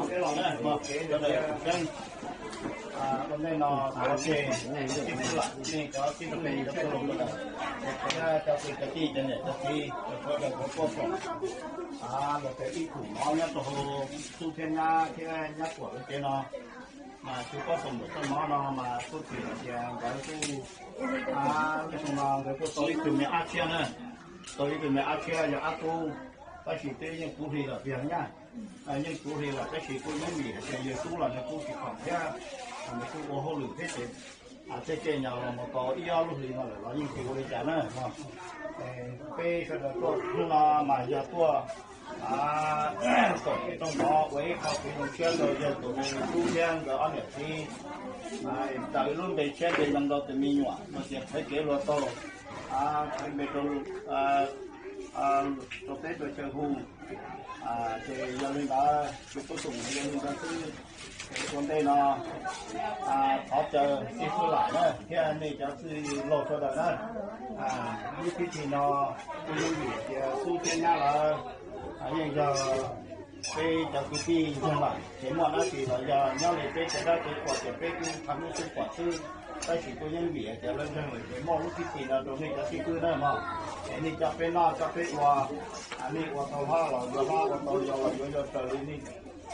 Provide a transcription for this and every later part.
Peb los na, sawv daws tseem ceeb. Ua ntej no thov ua ke, nej cov tib neeg cov tij cov tij, cov niam cov txiv, cov sawv daws cov tuaj foom luag tej ib thum mov nyob rau hauv xub thiab nyab thiab nyab kuam lub cev no, mas tsis paub foom ntawm txoj mov no mas tub txim hais tias nkawd kuj, lub xyoo no nkawd kuj tau ib tug me ab tshiab na, tau ib tug me ab tshiab yog ab tub, tab sis twb yeej puv hli lawm tiag nyab. Yeej puv hli lawm tab sis kuj yeej vim hais tias yawg tub los nws kuj tsis khoom thiab, nws kuj ua hauj lwm thiab ces tej tej nyom los mus tau ib ob lub hli no lawm los yeej tsis ua li cas na. Peb sawv daws tuaj hnub no mas yog tuaj foom ib rooj mov ua ib qho kev zoo siab rau yawg tus me tub thiab nkawd ob niam txiv, tau ib lub npe tshiab npe zoo rau tus me nyuam no tias thaiv kev luag tau, thaiv npe rau, rau teb rau chaw hu. Ces yog li ntawd tus tub txum yog li ntawd xwb. Ua ntej no thov caw xib fwb Laim na thiab nej cov txwj laug sawv daws na, lub pib thi no kuj yeej vim tias tub thiab nyab lawv yeej yog peb cov kwv tij ntseeg lawm ces muaj dab tsi los yog nyob li peb cov dab tsi pom ces peb kuj thav lub xub pom xwb, tab sis kuj yeej vim tias lawv ntseeg lawm ces muaj lub pib thi no rau nej cov xib fwb na mog. Es nej coj peb noj coj peb ua, nej ua tau hlob los yuav hlob, ua tau yau los yuav yau raws li nej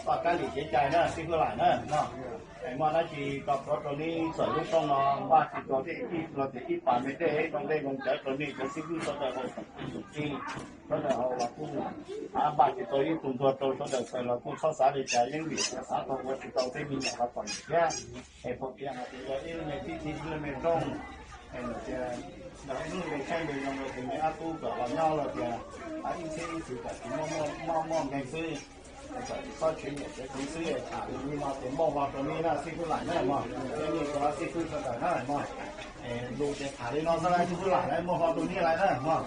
txoj kab li kev cai na xib fwb Laim na mog. Es muaj dab tsi tso plhuav rau nej txawm lub rooj no npaj tsis tau tej ib los tias ib pas me dej zoo dej zoo cawv rau nej cov xib fwb sawv daws ua tus txij sawv daws los kuj npaj tsis tau ib tug ntuag rau sawv daws txawm los kuj txhob xav li cas yeej vim tias xav tau ua tsis tau tej me nyuam los kom thiab. Es pom tias hais tias yog ib lub me pib thi ib lub me rooj, es lawm tias ntawm ib lub me tshaib npe zoo rau tus me ab tub kom los nyob los tias ib txhiab ib txwv kom tsis muaj muaj nkeeg xwb, kom tsis txhob tsev nyiam tsev kub xwb es tham li no ces muaj hlo rau nej na xib fwb Laim na mog, thiab nej cov xib fwb sawv daws na mog. Lus ces tham li no xwb na xib fwb Laim na, muaj hlo rau nej lawm na mog.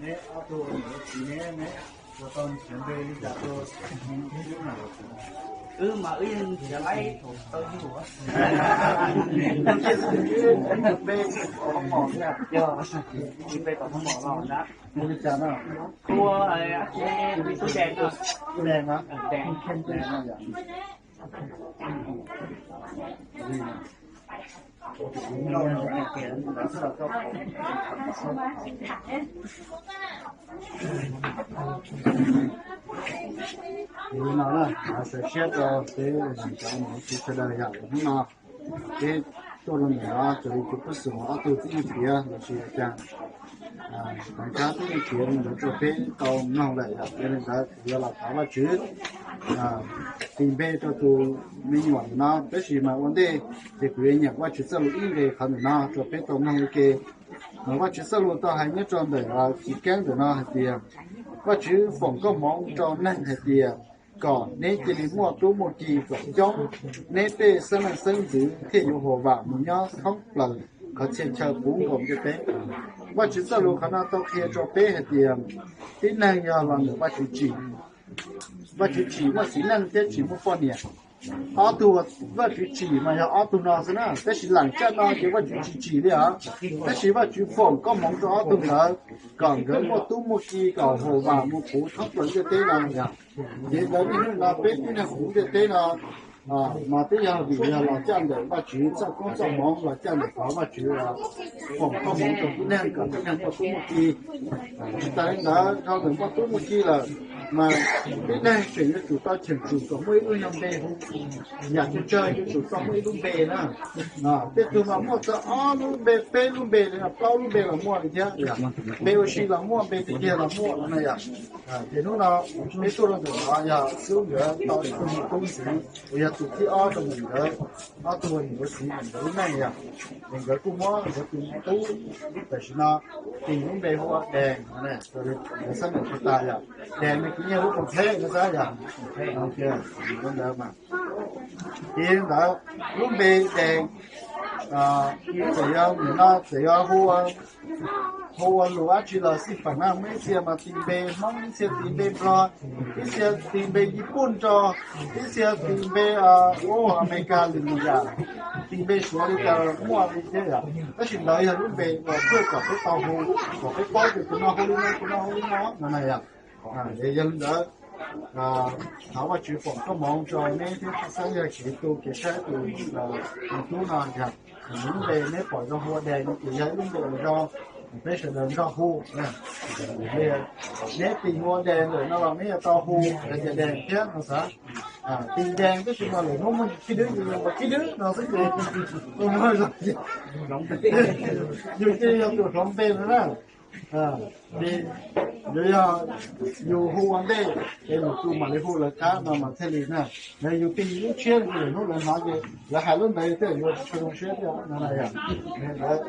Neb ob tug niam txiv neb, neb puas tau nrhiav npe li cas rau wb na? Wb mas wb yeej nrhiav laib tau yug npe tom qhov mom thiab, yog npe tom qhov mom los na. Hu li cas no? Hu Tub Dees no. Tub Dees no? Dees. Li no na, sawv siab rau peb cov niam txiv sawv daws yom, hnub no peb tuaj rau ntawm no raws li tus pub xum ob tug tib neeg piav lossis cas, tov kab tib neeg piav li ntawd rau peb tau mloog lawm yom, yog li ntawd kuv yuav los thov Vajtswv tis npe rau tus me nyuam ntawm no, tab sis mas ua ntej ces kuv yuav nyeem Vajtswv txoj lus ib nqe qhov ntawm no rau peb tau mloog ua ke. Mas Vajtswv txoj lus tau hais nyob rau ntawm Chiv Keeb ntawm no hais tias, Vajtswv foom koob hmoov rau neeg hais tias, kom neb cia li muaj tub muaj ki kom coob, neb tej xeeb leej xeeb ntxwv thiaj yuav huam vam mus nyob thoob plaws qhov txhia chaw puv nkaus ntiaj teb. Vajtswv txoj lus qhov no tau qhia rau peb hais tias, tib neeg yog los ntawm Vajtswv tsim. Vajtswv tsim muaj txiv neej thiab tsis muaj poj niam. Ob tug Vajtswv tsim mas yog ob tug no xwb na, tab sis leej caj no ces Vajtswv tsis tsim li os. Tab sis Vajtswv foom koob hmoov rau ob tug ntawd kom nkawd muaj tub muaj ki kom huam vam mus puv thoob plaws ntiaj teb no. Ces nkawd niaj hnub no peb tib neeg puv ntiaj teb no mas twb yog vim yog los caj ntawm Vajtswv txoj koob txoj hmoov, los caj ntawm qhov Vajtswv foom koob hmoov rau tib neeg kom tib neeg muaj tub muaj ki. Tsis tas li ntawd, dhau ntawm muaj tub muaj ki lawm mas tib neeg tseem yuav tsum tau cheem tsum kom muaj ib lub nyuag npe hu. Yam tsawg tsawg yuav tsum tau muaj ib lub npe na. Tej tug mas muaj txog ob lub npe, peb lub npe li no, plaub lub npe los muaj li thiab. Npe ua si los muaj, npe tiag tiag los muaj no yom. Ces hnub no peb tuaj rau ntawm no yog xub nkawd tau ib tug me tub ntxiv uas yog tus thib ob rau ntawm nkawd ob tug niam txiv ntawm nkawd lub neej yom. Ces nkawd kuj muab nkawd tus me tub tam sim no tis lub npe hu ua Dees, nkawd xab num tsis tas yom. Dees no kuv nyiag lub poom txheb no xwb yom. Ces ntawd lub npe Dees txawm yog nim no txawm yog hu ua lus dab tsi los xij peem na, muaj ib txhia mas tis npe Hmoob, ib txhia tis npe Nplog, ib txhia tis npe Yiv Pooj tso, ib txhia tis npe ua Amelikas li mus yam, tis npe Suav li cas muaj li thiab yom. Tab sis ntawd yog lub npe uas pheej kom peb tau hu, kom peb paub tias tus no hu li no, tus no hu li no no na yom. Yog li ntawd Thov Vajtswv foom koob hmoov rau neb thiab tshwj xeeb yog kev tu kev saib tus tub no yog nws lub npe neb pom zoo hu ua Dees no ces yog ib lub npe uas zoo, peb sawv daws nrog hu. Neb tis hu ua Dees lawm no los neb yuav tau hu hais tias Dees thiab no xav. Tis Dees tab sis mas lwm hnub muaj Khib Dwb, yus ua Khib Dwb no xwb ces yus cia li yog tus hloov npe no na. Ces yuav yog yus hu ua ntej ces lwm tus mam li hu lawv qab no mas thiaj li na. Yog yus tis lub tshiab lwm hnub lawv hnov ces lawv hais lub ntawd thiaj yuav tsis tshua zoo siab thiab no na yom. Lawv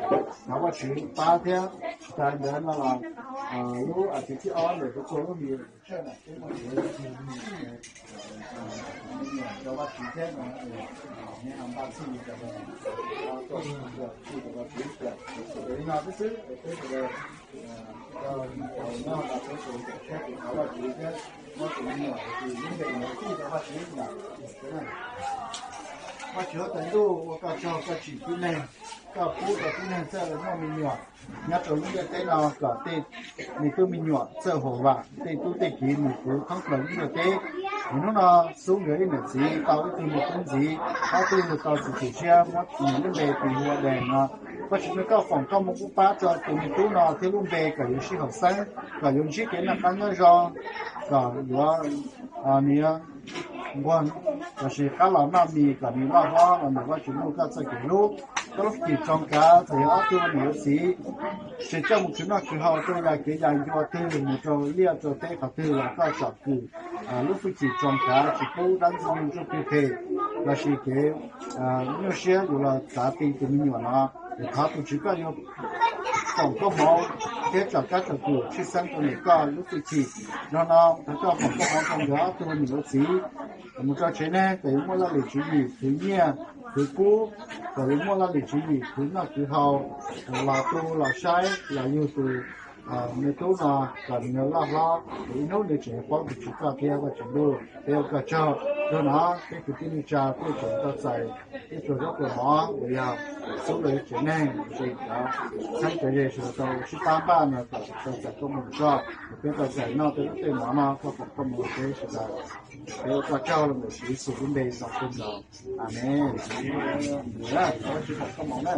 thov Vajtswv pab thiab. Tsis tas ntawd no los lub as tis thib ob ntawm kuv txog lub video tshaj na, peb muaj tus me nyuam rau Vajtswv thiab no, neb ho npaj txhij li cas los tuaj txhij rau Vajtswv tias li no xwb xwb, peb sawv daws noj los peb sawv daws thiab tus thov Vajtswv thiab muab tus me nyuam tis lub npe mus txhij rau Vajtswv na. Vajtswv tais ntuj, ua koj tsaug koj tsim tib neeg, koj pub rau tib neeg txawj muaj me nyuam nyob rau lub ntiaj teb no kom tej me tub me nyuam txawj huam vam, tej tub tej kiv mus puv thoob plaws lub ntiaj teb. Hnub no xub nkawd ib niam txiv tau ib tug me tub ntxiv, ob tug yug tau txiv txim siab muab nws lub npe tis hu ua Dees no. Vajtswv ntuj, koj foom koob hmoov pub pab rau tus me tub no thiab lub npe kom yuav sib haum xeeb, kom yuav ntsib kev noj qab nyob zoo, kom yuav nws yuav nquag lossis qab los noj mis kom nws loj hlob los ntawm Vajtswv ntuj koj txoj kev hlub. Koj lub hwj chim tsoos kav txawm yog ob tug me nyuam yuav txiv, tsis coj mus khwv noj khwv haus rau yam kev yam ncua twg mus rau liaj rau teb qhov twg los koj tsom kwm lub hwj chim tsoos kav tsis pub dab ntxwg nyoog ntsuj plig phem lossis kev nyuaj siab yuav los txav ti tus me nyuam no. Ces thov tus Tswv koj yuav foom koob hmoov thiab tsom kab tsom kwm tshwj xeeb rau ntawm koj lub hwj chim. Zaum no thov koj foom koob hmoov rau nkawd ob tug me nyuam yuav txiv mus rau tsev neeg kom yuav muaj laj lim tswv yim khwv nyiaj khwv kub, kom yuav muaj laj lim tswv yim khwv noj khwv haus, los tu los saib los yug tus me tub no kom nws loj hlob, ces ib hnub nws tseem paub tus Tswv koj thiab Vajtswv ntuj. Peb ua koj tsaug. Zaum no peb kwv tij neej tsa peb tseem tau txais ib pluag zaub pluag mov uas yog xub lawv tsev neeg, ces cov txheeb cov ze sawv daws tau sib pab npaj no kom tau txais koob hmoov tso, peb tau txais noj tej zaub tej mov no koj foom koob hmoov rau peb sawv daws. Peb ua koj tsaug los ntawm Tswv Yexus lub npe ntau kawg nkaus. Amees. Thov Vajtswv foom koob hmoov na.